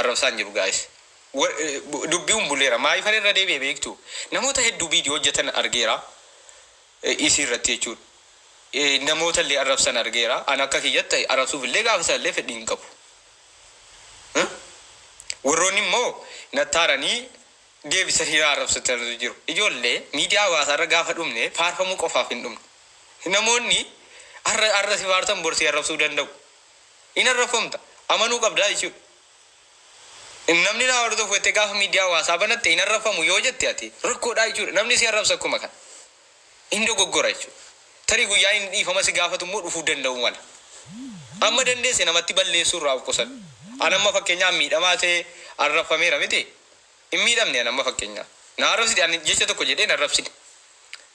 Arrabsaan jiru guys. Dubbiin buleera. Maayifan irra deebi'e beektu. Namoota hedduu viidiyoo hojjetan argeera. Isii irratti jechuudha. Namoota illee arrabsan argeera. An akka kiyyatti arrabsuuf illee gaafa sana illee fedhii hin qabu. Warroonni immoo nattaaranii deebisanii na arrabsatanitu jiru. Ijoollee miidiyaa hawaasaa irra gaafa dhumne faarfamuu qofaaf hin dhumne. Namoonni har'a har'a si faarsan bor si arrabsuu danda'u. Hin arrabfamta. Amanuu qabdaa jechuudha. Namni na hordofu jettee gaafa miidiyaa hawaasaa banatte hin arrabfamu yoo jette ati rakkoodhaa jechuudha. Namni si arrabsa akkuma kana. Hin dogoggora jechuudha. Tarii guyyaa inni dhiifama si gaafatu immoo dhufuu danda'uu mala. Amma dandeesse namatti balleessuu irraa of qusadhu. An amma fakkeenyaaf miidhamaa ta'ee arrabfameera miti? Hin miidhamne an amma fakkeenyaaf. Na arrabsite ani jecha tokko jedhee hin arrabsine.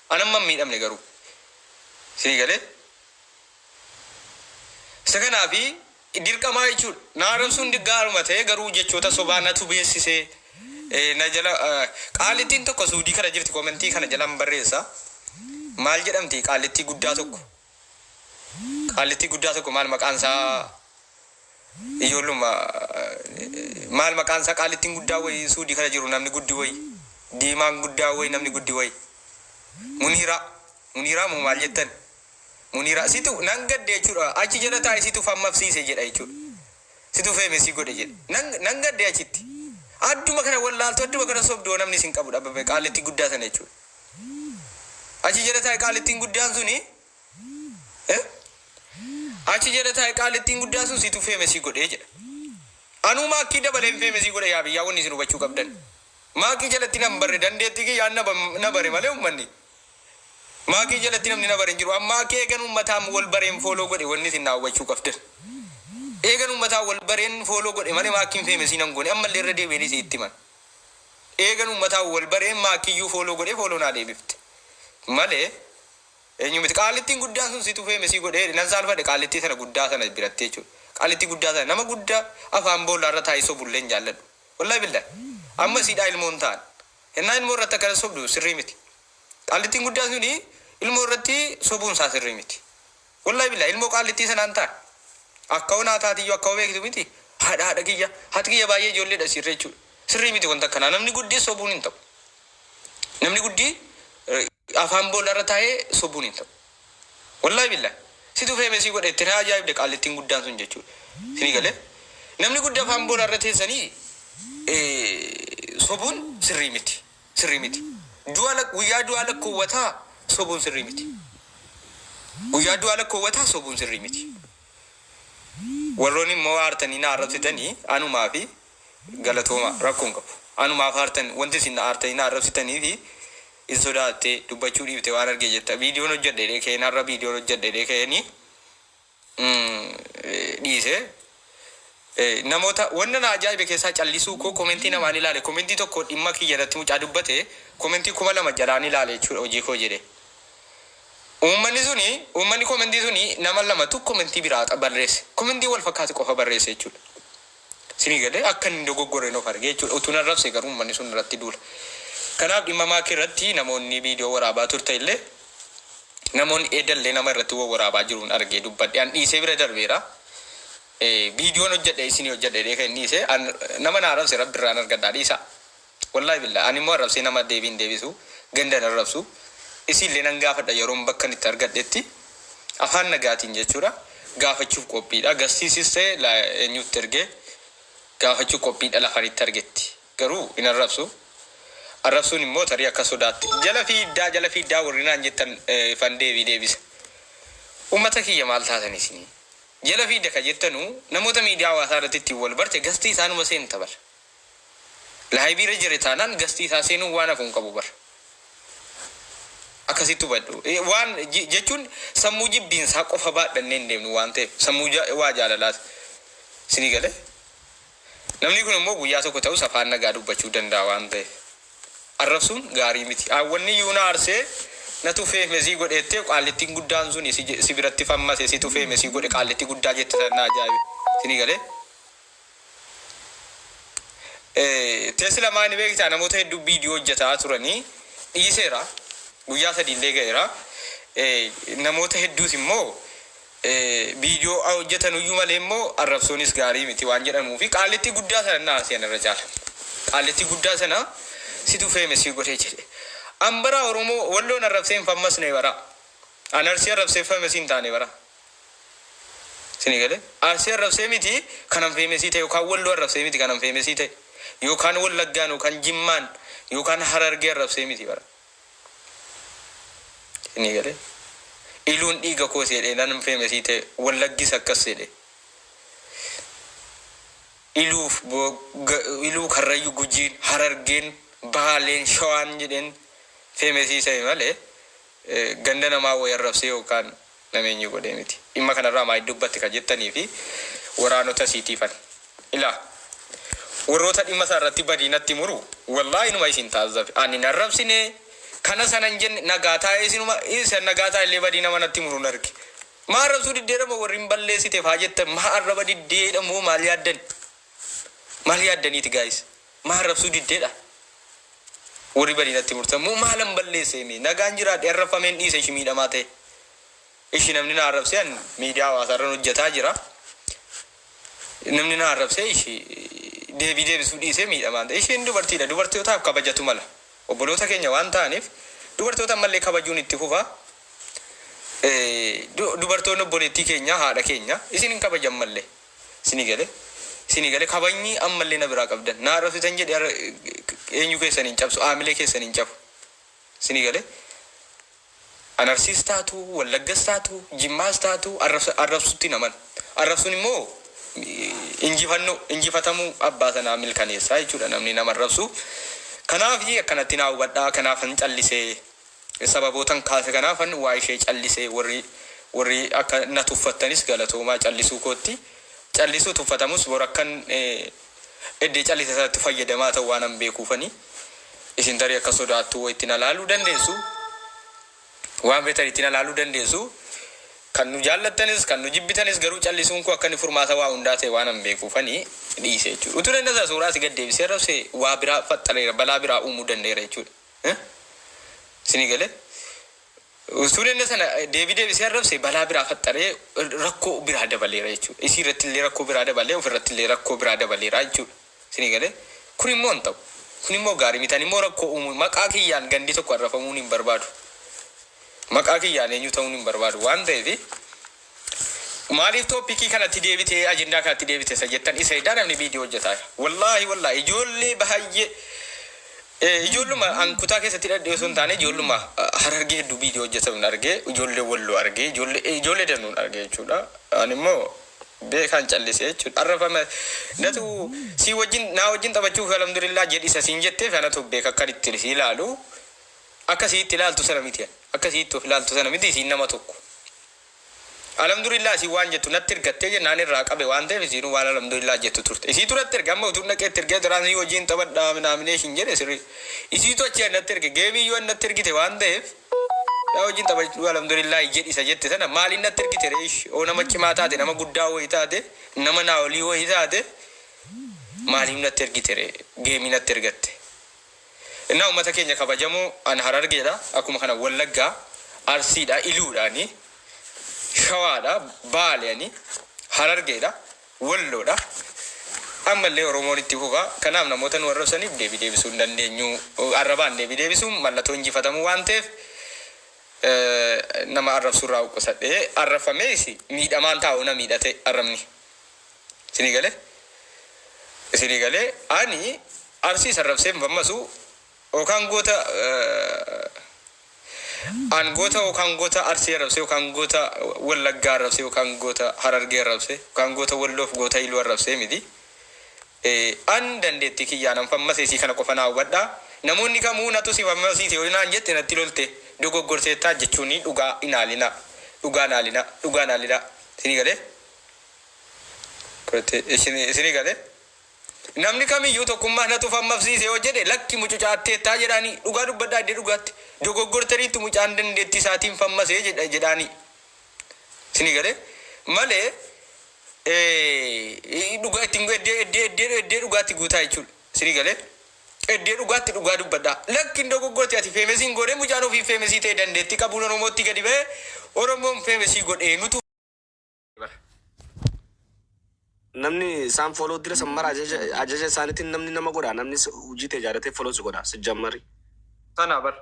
An amma hin miidhamne garuu. Isinii galee? Isa kanaafi dirqamaa jechuudha. Na arrabsuun gaaruma ta'e garuu jechoota sobaa natu beeksise na jala qaallittiin tokko suudii kana jirti komentii kana jalaan barreessa. Maal jedhamti qaallittii guddaa tokko? Qaallittii guddaa tokko maal maqaan isaa ijoolluma maal maqaan isaa qaallittiin guddaa wayii suudii kana jiru namni guddi wayii diimaan guddaa wayii namni guddi wayii Muniiraa Muniiraa moo maal jettan? Munira situ nan gadde jechuudha achi jala taa'e situ fammafsiise jedha jechuudha situ feemesii godhe jedhe nan nan gadde achitti adduma kana wallaaltu adduma kana sobdoo namni isin qabu dhabame qaallittii guddaa sana jechuudha achi jala taa'e qaallittiin guddaan suni eh? Achi jala taa'e qaallittiin guddaan sun situ feemesii godhe jedha. Anuu maakkii dabaleen feemesii godhe yaa biyyaa wanni isin hubachuu qabdan maakii jalatti nan barre dandeettii kiyyaan na bare malee ummanni Maakii jalatti namni na bare hin jiru. An maakii eegan uummataan wal bareen follow godhe wanni isin naa hubachuu qabdan. Eegan uummataan wal bareen follow godhe malee maakkiin famous nan goone ammallee irra deebi'een isin itti himan. Eegan uummataan wal bareen maakiyyuu follow godhee follow naa deebifte. Malee eenyu miti. Qaallittiin guddaan sun situ famous godhee nan saalfadhe qaallittii sana guddaa sana biratti jechuudha. Qaallittii guddaa sana nama guddaa afaan boollaa irra taa'ee sobullee hin jaalladhu. Wallahi billahi. Amma siidhaa ilmoon ta'an. Hennaa ilmoo irratti akkana sobdu sirrii miti. Qaallittiin guddaan suni ilmoo irratti sobuun isaa sirrii miti. Wallahi billahi ilmoo qaallittii sanaan ta'a. Akkawoo naa taatiyyuu akkawoo beektu miti. Haadha haadha kiyya. Haati kiyya baay'ee ijoolleedha sirrii jechuudha. Sirrii miti wanta akkanaa. Namni guddii sobuun hin ta'u. Namni guddii afaan boolla irra taa'ee sobuun hin ta'u. Wallahi billahi. Situ feemesii godhe itti na ajaa'ibde qaallittiin guddaan sun jechuudha. Isinii galee? Namni guddaa afaan boolla irra teessanii sobuun sirrii miti. Sirrii miti. Du'a lak guyyaa du'aa lakkoowwataa sobuun sirrii miti. Guyyaa du'aa lakkoowwataa sobuun sirrii miti. Warroonni immoo aartanii na arrabsitanii anumaa fi galatooma rakkoo hin qabu. Anumaaf aartan wanti isin na aartanii na arrabsitanii fi hin sodaatte dubbachuu dhiifte waan arge jetta. Viidiyoon hojjedhe jedhee ka'een har'a viidiyoon hojjedhe jedhee ka'eenii dhiise. Namoota wanna na ajaa'ibe keessaa callisuu koo komentii namaan ilaale komentii tokko dhimma kiyya irratti mucaa dubbate komentii 2000 jalaan ilaale jechuudha hojii koo jedhe. Uummanni suni uummanni komentii suni nama lamatu komentii biraa barreesse komentii wal fakkaatu qofa barreesse jechuudha. Isinii galee akka inni dogoggoreen of arge jechuudha utuu nan rabse garuu uummanni sun irratti duula. Kanaaf dhimma maakii irratti namoonni viidiyoo waraabaa turte illee namoonni edallee nama irratti wawwaraabaa jiruun argee dubbadhe an dhiisee bira darbeera. Viidiyoon hojjedhe isinii hojjedhe jedhee kan inni dhiise an nama na arrabse rabbi irraan argadhaa dhiisaa. Wallaahi billahi ani immoo arrabsee nama deebii hin deebisu ganda hin arrabsu isiillee nan gaafadha yeroon bakkan itti argadhetti afaan nagaatiin jechuudha gaafachuuf qophiidha gastiisis ta'e eenyutti ergee gaafachuu qophiidha lafan itti argetti garuu hin arrabsu arrabsuun immoo tarii akka sodaatti jala fiiddaa jala fiiddaa warri naan jettan fan deebii deebisa ummata kiyya maal taatan isinii Jala fiigda ka jettanu namoota miidiyaa hawaasaa irratti ittiin wal barte gastii isaa numa seenta bar. Laayivii irra jira taanaan gastii isaa seenuun waan hafu hin qabu bar. Akkasitti hubadhu. Waan jechuun sammuu jibbiinsaa qofa baadhannee hin deemnu waan ta'eef sammuu waa jaalalaas isinii galee. Namni kun immoo guyyaa tokko ta'us afaan nagaa dubbachuu danda'a waan ta'eef. Arrabsuun gaarii miti. Wanni iyyuu na aarsee natu feemesii godhe jettee qaallittiin guddaan suni si biratti fammase situ feemesii godhe qaallittii guddaa jette sana na ajaa'ibe. Isinii galee? Tesla maani beektaa namoota hedduu viidiyoo hojjetaa turanii dhiiseera. Guyyaa 3 illee ga'eera. Namoota hedduus immoo Viidiyoo hojjetan iyyuu malee immoo arrabsoonis gaarii miti waan jedhamuu fi qaallittii guddaa sana na arsee irra caala. Qaallittii guddaa sana situ famous godhee jedhe. An bara Oromoo Walloon arrabsee hin fammasne bara. An Arsii arrabsee famous hin taane bara. Isinii galee? Arsii arrabsee miti kanan famous ta'e, yookaan Walloo arrabsee miti kanan famous ta'e, yookaan Wallaggaan yookaan Jimmaan yookaan Harargee arrabsee miti bara. Isinii galee? Iluun dhiiga koo jedhee nan famous ta'e, Wallaggis akkas jedhe. Iluuf Iluu, Karrayyuu, Gujiin, Harargeen, Baaleen, Shawaan jedheen famous ta'e malee ganda namaa wayi arrabsee yookaan nameenyi godhee miti. Dhimma kanarraa maal dubbatti ka jettanii fi waraanota siitiifan. Ilaa, warroota dhimma isaa irratti badiinatti muru, wallaahi numa isin taazzabe. Ani hin arrabsine, kana sana hin jenne, nagaa taa'ee isinuma isa nagaa taa'e illee badii nama natti muru hin arge. Maa arrabsuu diddeedha warri hin balleessite faa jettan? Maa arraba diddeedha moo maal yaaddan? Maal yaaddaniiti, guys? Maa arrabsuu diddeedha? Warri badiinatti murtan moo maalan balleessee? Nagaan jiraadhe, arrabfameen dhiise, ishi miidhamaa ta'e. Ishi namni na arrabsee, an miidiyaa hawaasaarran hojjetaa jira. Namni na arrabsee, ishi deebii deebisuu dhiisee miidhamaan ta'e. Isheen dubartiidha. Dubartootaaf kabajatu mala. Obboloota keenya waan ta'aniif dubartoota ammallee kabajuun itti fufa. Dubartoonni obboleettii keenya, haadha keenya, isin hin kabajan mallee. Isinii galee? Isinii galee? Kabajni ammallee na biraa qabdan. Na arrabsitan jedhee eenyu keessan hin cabsu, aamilee keessan hin cabu. Isinii galee? An Arsiis taatu, Wallaggas taatu, Jimmaas taatu, arrabsutti naman. Arrabsuun immoo injifannoo, injifatamuu abbaa sanaa milkaneessaa jechuudha namni nama arrabsu. Kanaaf akkanatti naa hubadhaa, kanaafan callisee, sababootan kaase, kanaafan waa ishee callisee. Warri akka na tuffattanis galatoomaa callisuu kootti. Callisuu tuffatamus bor akkan iddee callise sanatti fayyadamaa ta'u waan an beekuufani. Isin tarii akka sodaattu ittiin alaaluu dandeessu. Waan feetan ittiin alaaluu dandeessu. Kan nu jaallattanis kan nu jibbitanis, garuu callisuun koo akka inni furmaata waa hundaa ta'e waan an beekuufani dhiise jechuudha. Utuu danda'a suuraa asii gad deebisee arrabse, waa biraa faxxareera, balaa biraa uumuu danda'eera jechuudha. Isinii galee? Utuu danda'a sana deebii deebisee arrabse, balaa biraa faxxaree rakkoo biraa dabaleera jechuudha. Isii irratti illee rakkoo biraa dabalee, ofirratti illee rakkoo biraa dabaleera jechuudha. Isinii galee? Kun immoo hin ta'u. Kun immoo gaarii miti. Ani immoo rakkoo uumuu, maqaa kiyyaan gandi tokko arrafamuun hin barbaadu. Maqaa kiyyaan eenyu ta'uun hin barbaadu waan ta'eef, maaliif topic kanatti deebitee, ajandaa kanatti deebite isa jettan, isa edaa namni viidiyoo hojjetaa jira. Wallaahi, wallaahi, ijoollee baay'ee, ijoolluma an kutaa keessatti dhadhee osoo hin taane, ijoolluma Harargee hedduu viidiyoo hojjetan argee, ijoollee Walloo argee, ijoollee danuun argee jechuudha. Ani immoo beekaan callisee jechuudha. Arrafame natu si wajjin naa wajjin taphachuuf alhamdulillah jedhisa siin jetteef, anatu beeka akkan itti si ilaalu. Akka sitti ilaaltu sana miti, akka sitti of ilaaltu sana miti. Isiin nama tokko. Alhamdulillah isin waan jettu natti ergattee jennaan irraa qabe waan ta'eef, isiinuu waan alhamdulillah jettu turte. Isii turatti erge, amma utuu dhaqee itti ergee duraan sii wajjin taphadhaa minaaminee ishin jedhe sirrii. Isiitu achi natti erge, game iyyuu natti ergite waan ta'eef, yaa wajjin taphachuu alhamdulillah jedhisa jette sana maaliin natti ergite ree ishi? Oo nama cimaa taate, nama guddaa wayii taate, nama naa olii wayii taate, maaliif natti ergite ree game natti ergatte? Innaa uummata keenya kabajamoo, an Harargeedha, akkuma kana Wallaggaa, Arsiidha, Iluudhaani, Shawaadha, Baaleani, Harargeedha, Walloodha. Ammallee Oromoon itti fufa. Kanaaf namoota nu arrabsaniif deebii deebisuu hin dandeenyu. Arrabaan deebii deebisuun mallattoo injifatamuu waan ta'eef, nama arrabsuurraa qusadhee, arrabfamees miidhamaan taa'u na miidhate arrabni. Isinii galee? Isinii galee? Ani Arsiis arrabsee hin fammasu, yookaan goota an goota, yookaan goota Arsii arrabsee, yookaan goota Wallaggaa arrabsee, yookaan goota Harargee arrabsee, yookaan goota Walloof goota Iluu arrabsee miti. An dandeettii kiyyaan an fammase, isii kana qofa naa hubadhaa. Namoonni kamuu natu si fammasiise yoo naan jette, natti lolte dogoggorteettaa jechuun dhugaa inaalinaa. Dhugaa naalinaa. Dhugaa naalinaa. Isinii galee? Isinii galee? Namni kamiyyuu tokkummaa natu fammafsiise yoo jedhe, lakki, mucucaatteettaa jedhaanii, dhugaa dubbadhaa, iddoo dhugaatti. Dogoggortaniitu, mucaan dandeettii isaatiin fammasee jedhaanii. Isinii galee? Malee dhugaa ittiin iddee dhugaatti guutaa jechuudha. Isinii galee? Iddee dhugaatti dhugaa dubbadhaa. Lakki, hin dogoggorte ati, famous hin godhee, mucaan ofii famous ta'e, dandeettii qabuun Oromootti gadi ba'ee, Oromoon famous godhee nutu. Namni isaan follow dira san mara ajaja isaaniitiin namni nama godha. Namni hojii ta'e jaalatee follow si godha. Sijjammari. Sana bar.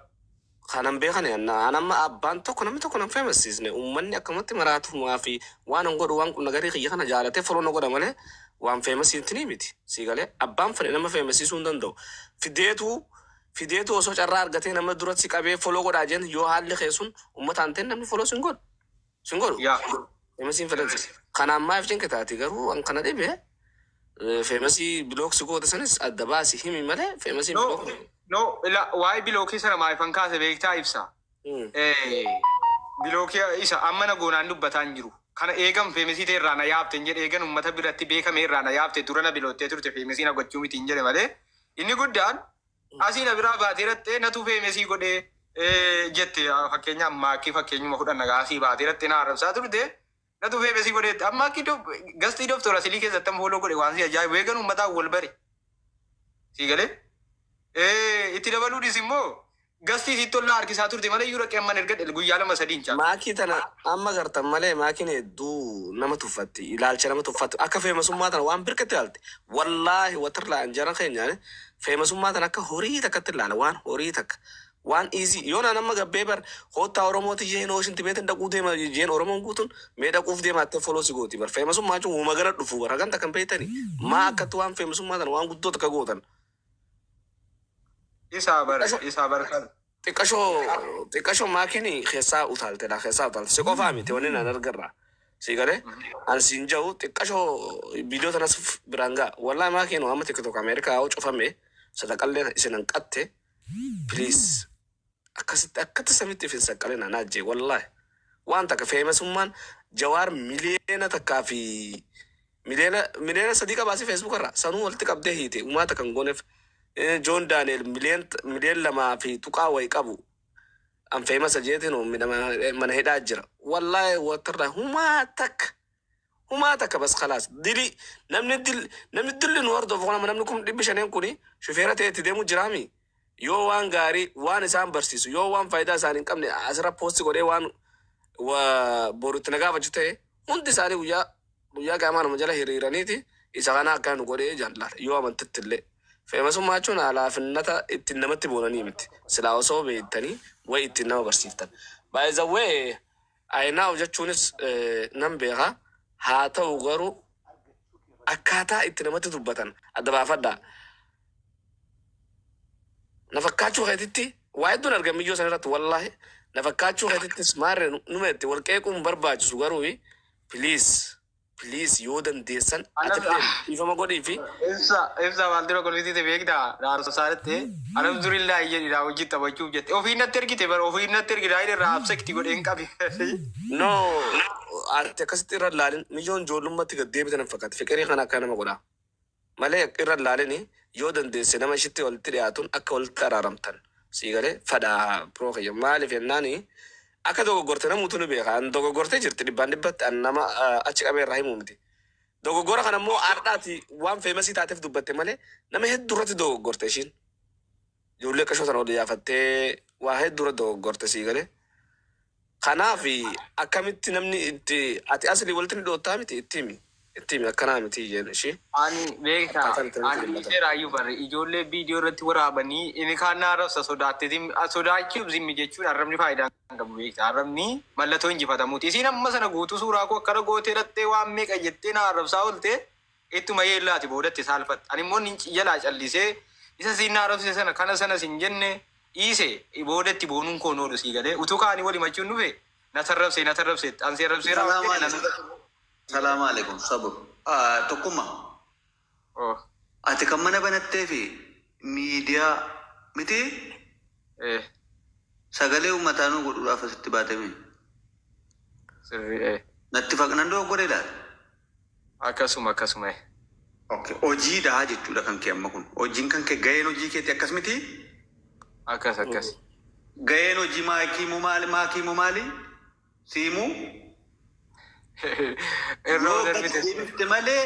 Kanan beekan an amma abbaan tokko namni tokko nan feemasiisne. Uummanni akkamatti maraatumaa fi waan an godhu, waan nagarii kiyya kana jaalatee follow na godha malee waan feemasiitti miti. Sii galee, abbaan fedhe nama feemasiisuu hin danda'u. Fideetu osoo carraa argatee nama duratti si qabee follow godhaa jeen, yoo haalli kee sun uummataan ta'e namni follow sin godhu. Sin godhu. Yaa. Famousiin fedhan. Kanaan maaf cinqitaati? Garuu an kana dhibe, famousii block si goote sanis adda baasi himi malee famousii No, block. no, ila waa'ee blockii sana maayifan kaase beektaa, ibsa. Blockii isa amma na goonaan dubbataa hin jiru. Kana eegan famousii ta'e irraa na yaafte hin jedhe, eegan uummata biratti beekame irraa na yaafte, dura na biloottee turte, famousii na gochuu miti hin jedhe malee, inni guddaan asii na biraa baatee rattee natu famousii godhee jette. Fakkeenyaaf maakii fakkeenyuma fudhanna, asii baatee rattee na arrabsaa turte, natu famousii godhee. Amma akki guestii doktora Asilii keessatti amma follow godhe. Waan si ajaa'ibu, eegan uummataan wal bare. Sii galee? Itti dabaluudhis immoo guestii sitti tollaa harkisaa turte malee iyyuu dhaqee amman erga guyyaa 2-3 hin caalu. Maakii tana amma gartan malee maakiin hedduu nama tuffatti. Ilaalcha nama tuffatti. Akka famousummaa tana waan birkatti ilaalte. Wallaahi watirlaa anjara keenyaan famousummaa tana akka horii takkatti ilaala. Waan horii takka. Waan easy. Yoo naan amma gabbee bar koottaa Oromooti jeen ooshinti beetin dhaquu deema jeen, Oromoon guutuun mee dhaquuf deema attee follow si gooti bar. Famousummaa jechuun uuma gara dhufu bar. Hagan takkan beektani. Maa akkatti waan famousummaa tana waan guddoo takka gootan? Isaa bar kan. Xiqqashoo maakiin keessaa utaaltedha, keessaa utaalte. Si qofaa miti wanni naan argarra. Si galee, an siin jedhu xiqqashoo viidiyoo tanas biraan ga'a. Wallaahi maakiin amma TikTok Ameerikaa yoo cufame sadaqallee isin hanqatte, please, akkasitti akkatti samitti ifin saqqalee na ajjee. Wallaahi waan takka famousummaan Jawaar 1 fi 3 miliyoona qabaasi Facebook irra sanuu walitti qabdee hiite uumaa takka hin gooneef. Joon Daani'el miliyoona 2 fi tuqaa wayi qabu an famousa jeetiin mana hidhaa jira. Wallaahi watarraa humaa takka, humaa takka, bas khalaas. Dili namni dil namni dilli nu hordofu kana, namni 500,000 kuni shufeera ta'e itti deemu jiraami. Yoo waan gaarii waan isaan barsiisu, yoo waan faayidaa isaan hin qabne asirra post godhee waan boru itti na gaafachuu ta'e, hundi isaanii guyyaa guyyaa qaamaa nama jala hiriiraniiti isa kana akka nu godhee jaalladha. Yoo amantitti illee famousummaa jechuun alaafinnata ittiin namatti boonanii miti. Silaa osoo beektanii way ittiin nama barsiiftan. By the way, ayinaa jechuunis nan beeka. Haa ta'u garuu akkaataa itti namatti dubbatan adda baafadhaa. Na fakkaachuu keetitti waa hedduun argan miyyoo san irratti. Wallaahi na fakkaachuu keetittis maarree numeetti wal qeequun barbaachisu. Garuu please, please, yoo dandeessan atillee dhiifama godhii fi Ibsa maal dura kolfisiite beektaa? Dhaarsaatti alhamdulillah jedhidha, hojii taphachuuf jette. Ofii natti ergite bara, ofii natti ergite, ayir irraa absekti godheen qabi. No, ati akkasitti irra ilaalin. Miyyoon ijoollummaatti gad deebitan hin fakkaate. Fiqirii kana akka nama godha malee irra ilaalini. Yoo dandeesse nama ishitti walitti dhiyaatuun akka walitti araaramtan sii galee fadhaa biroo kiyya. Maaliif jennaani, akka dogoggorte namuutu ni beeka. An dogoggortee jirti dhibbaan dhibbatti, an nama achi qabee irraa himuu miti. Dogoggora kana immoo aardhaati waan famousii taateef dubbatte malee nama hedduu irratti dogoggorte ishiin. Ijoollee qashoo sana ol yaafattee waa hedduu irratti dogoggorte, sii galee. Kanaaf akkamitti namni itti ati asli walitti ni dhoottaa miti, itti himi. Itti himi, akkanaa miti jeen ishii. Ani beektaa, Akkaataan itti namatti ani dubbatan. dhiiseeraayyuu barre. Ijoollee viidiyoo irratti waraabanii inni kaan na arrabsa, sodaatteeti sodaachuuf zimmi jechuun. Arrabni faayidaa hin qabu, beektaa? Arrabni mallattoo injifatamuuti. Isiin amma sana guutuu suuraa koo akkana gootee dhattee waan meeqa jettee na arrabsaa oolte, ittuma yeellaati boodatti saalfatte. Ani immoo nin jalaa callisee isa siin na arrabsise sana kana sana sin jenne dhiise. Boodatti boonuun koo noodhu, sii galee? Utuu kaanii walii machuun dhufe na tarrabse, na tarrabse, an si arrabseera. Salaamu alaikum. Salaamu alaikum. Sabur. Tokkummaa. Oh, Ati kan mana banattee fi miidiyaa miti, eh, sagalee uummataa nu godhuudhaaf asitti baatame. Sirrii. Natti nan dogoggore ilaali. Akkasuma, akkasuma. Okay. Hojiidha jechuudha kan kee amma kun. Hojiin kan kee, gaheen hojii keetii akkas miti? Akkas, akkas. Gaheen hojii maakii moo maali, maakii moo maali? Siimuu? Irra Yoo darbite. gadi deebifte malee,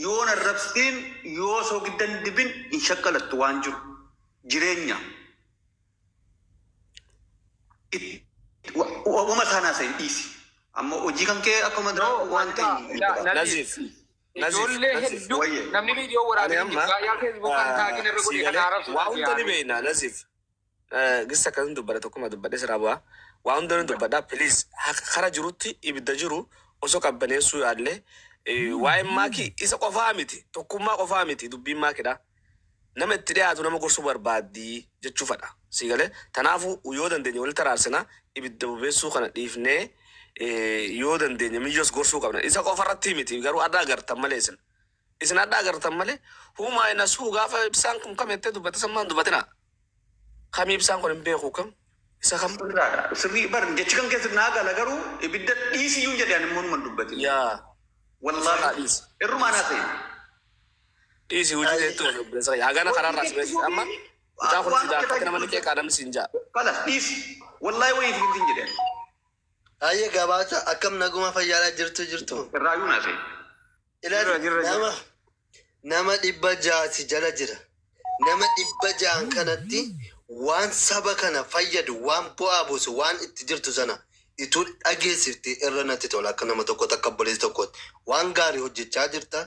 yoo narrabsiin, yoo soogiddan dibin hin shakkalattu waan jiru. Jireenya. Uuma isaa naasa'in dhiisi. Amma hojii kan kee akkuma dura waan ta'e. Naziif. Naziif, Ijoollee Naziif. hedduu Wayye. namni viidiyoo Ani waraabee amma baay'ee Facebook kan taagiin irra godhe kana siigalee arrabsu waa hunda ni beekna, Naziif. Gissa akkasin dubbadha, tokkuma dubbadhe siraa bu'aa. Waa hunda ni dubbadha, please, kara jirutti ibidda jiru osoo qabbaneessuu yaallee, waa'een maakii isa qofaa miti, tokkummaa qofaa miti, dubbiin maakidha. Nama itti dhiyaatu nama gorsuu barbaaddii jechuu fadha. Siigalee tanaafuu yoo dandeenye walitti araarsina, ibidda bobeessuu kana dhiifnee, yoo dandeenye miyyoos gorsuu qabna. Isa qofa irratti miti garuu adda agartan malee isin. Isin adda agartan malee huumaa inasuu gaafa ibsaan kun kam jettee dubbate sammaan dubbatina. Kamii ibsaan kun hin beeku kam isa kam. Sirraadha. Sirrii bar jechi kan keessa naa gala, garuu ibidda dhiisiyyuu jedhe, ani immoo numan dubbatin. Yaa. Wallaahi. Dhiisi. Irrumaa naa ta'e. Dhiisi, hojii teettu obboleessa kiyya. Hagana karaarraa si beeksisa amma mucaa kun si akkatti nama ni qeeqaa, namni siin ja'a. Kalas, dhiisi. Wallaahi wayii hin jedhe. Hayyee, gabaasa, akkam, naguma, fayyaadhaa, jirtu jirtu. Irraayyuu naa ta'e. Ilaali, Jirra, jirra, jirra. nama 600 si jala jira. Nama 600n kanatti waan saba kana fayyadu, waan bu'aa buusu, waan itti jirtu sana ituu dhageessifte irra natti tola, akka nama tokkotti, akka obboleessa tokkotti. Waan gaarii hojjechaa jirta.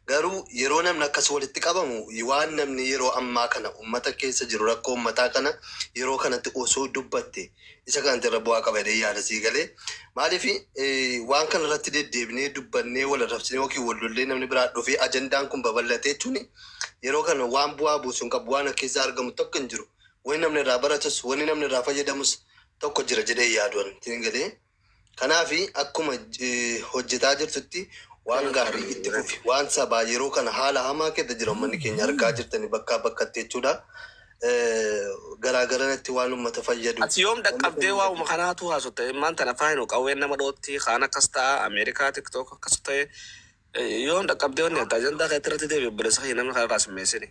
Garuu yeroo namni akkas walitti qabamu, waan namni yeroo ammaa kana uummata keessa jiru, rakkoo uummataa kana yeroo kanatti osoo dubbatte isa kanatti irra bu'aa qaba jedhee yaada, sii galee. Maaliif waan kana irratti deddeebinee dubbannee wal arrabsinee yookiin wal lollee namni biraa dhufee ajandaan kun babal'atee jechuun yeroo kana waan bu'aa buusu hin qabu, waan keessaa argamu tokko hin jiru. Wani namni irraa baratus, wani namni irraa fayyadamus tokko jira jedhee yaadu ani galee. Kanaafi akkuma hojjetaa jirtutti waan gaarii itti fufi. Waan sabaa yeroo kana haala hamaa keessa jira uummanni keenya, argaa jirtani bakkaa bakkatti jechuudha. Garaagaranatti waan uummata fayyadu. Ati yoom dhaqqabdee waa'uma kanaatu haasofte? Immaan tana faayinu qawween nama dhootti kaan akkas ta'a, Ameerikaa TikTok akkas ta'e, yoom dhaqqabdee wanni adda ajandaa keetti irratti deebi, obboleessa kiyya, namni kanarraa simmeessini.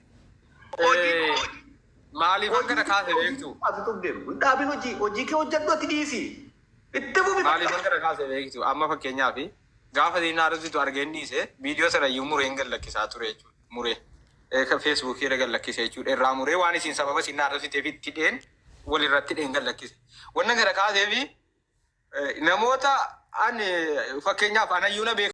Maaliif akkana kaase beektu? Ati deemu. Dhaabin hojii, hojii kee hojjedhu, ati dhiisi. Itti fufi. Maaliif akkana kaase beektu? Amma fakkeenyaaf gaafa diinaa arrabsitu argeen dhiise, viidiyoo sana iyyuu mureen gad lakkisaa ture jechuudha. Muree. Feesbuukii irra gad lakkise jechuudha. Irraa muree waan isin sababa isin arrabsiteef itti dheen walirratti dheen gad lakkise. Wanna kana kaaseefi namoota ani fakkeenyaaf anayyuu na beeku.